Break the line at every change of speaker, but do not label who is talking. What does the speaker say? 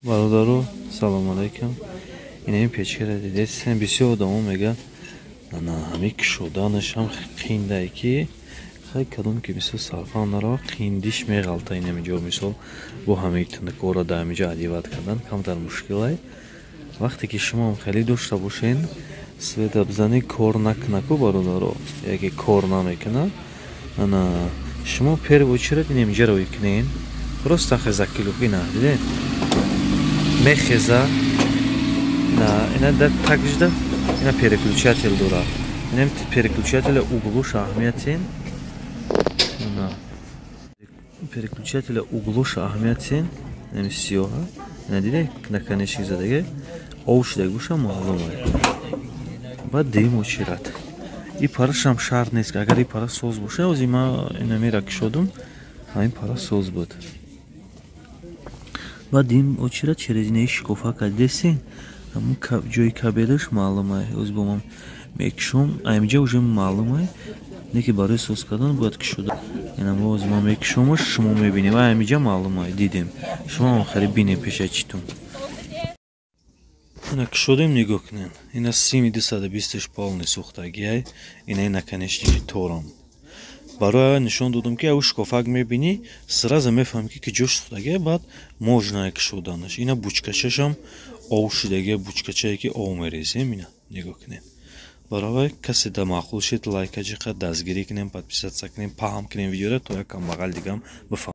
Бародаро, салому алайкум. Ина ин печкара дидесен, бисёр одамо мегӯянд, ана ҳамин кушоданашам қиндае, ки хай кадом ки мисол сарфам нарава, қиндиш меғалта. Инамиҷо мисол бо ҳамаи тунукора дар ҳамиҷо одевать кардан камтар мушкилай. Вақте ки шумоам хеле дошта бошен, света бизанӣ, кор накунаку, бародаро, яке кор намекунад. Ана шумо первый очередь инамиҷаро кунен, просто хезакилук. Ина дидед, мехеза. На ина да такжда ина переключатель дорад. Ина переключателя углуш аҳамиятин, на переключателя углуш аҳамиятин. Ин сиёҳа, ина диде, наконечник задаге, ов шудаги боша, маълума. Баъд дим очирад. И парашам шарт нест, агар и пара соз боша. Ози ма ина мера кушодум, ин пара соз буд. Баъд дим очира через инаи шикофа кардесин, ҳамун ҷои кабелаш маълума. Ози бо ман мекушом, аимҷа уже маълума, не ки барои соз кардан бояд кушода. Ина ози ман мекушомаш, шумо мебинем, аимиҷа маълума. Дидем, шумо хеле бинем пеша читон. Ина кушодем, нигоҳ кунен, ина сими 220-аш полный сӯхтагиай. Ина наконечники торам барои нишон додам, ки ав шикофак мебинӣ, сразу мефаҳмӣ, ки ҷош сӯхтагия. Баъд можно кушоданаш. Ина бучкачашам ов шудагия, бучкачае ки ов мерезем. Ина нигоҳ кунед. Барои касе да маъқул шид, лайка ҷиқа, дастгирӣ кунем, подписаться кунем, паҳм кунем видеора, то як камбағал дигам бифаҳм.